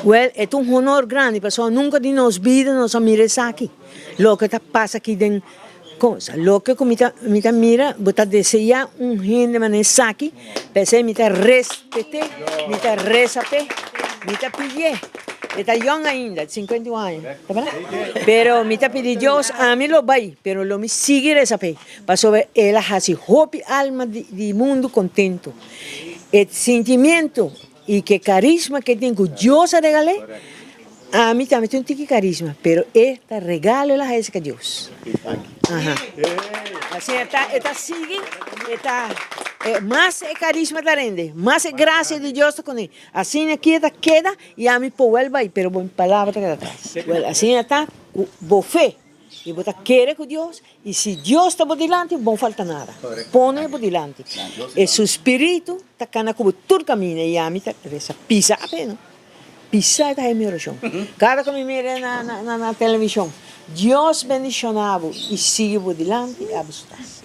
Wel, e ta un honor grandi pasobra nunca di nos bida nos a mira esaki, loke ta pasa aki den cosa. Loke cu mi ta mi ta mira, bo ta desea un hende manera esaki, p'esey mi ta respet'é, mi ta reza p'e, mi ta pidié. E ta yong ainda, 51 aña, ta berdad? Pero mi ta pidi Dios, ami lo bay, pero lo mi sigui reza p'e, pasobra el a haci hopi alma di di mundo contento. E sentimiento I ke karisma ke tin ku Dios a regal'é, ami tambe tin un tiki karisma, pero e ta regalo el a haci ka Dios. Aha. Asina e ta, e ta sigui, e ta, mas e karisma ta rende, mas e grasia di Dios ta kuné. Asina aki e ta keda i ami por wèl bai, pero bo palabra ta keda atras. Wèl, asina ta ku bo fe i bo ta kere ku Dios, I si Dios ta bo dilanti, bo no falta nada. Pone bo dilanti. E su spiritu ta kana ku bo tur kaminda i ami ta resa pisa ape no. Pisa e ta haña mi orashon. Kada ku mi mira na na televishon, Dios bendishona bo i sigui bo dilanti i abo su tas.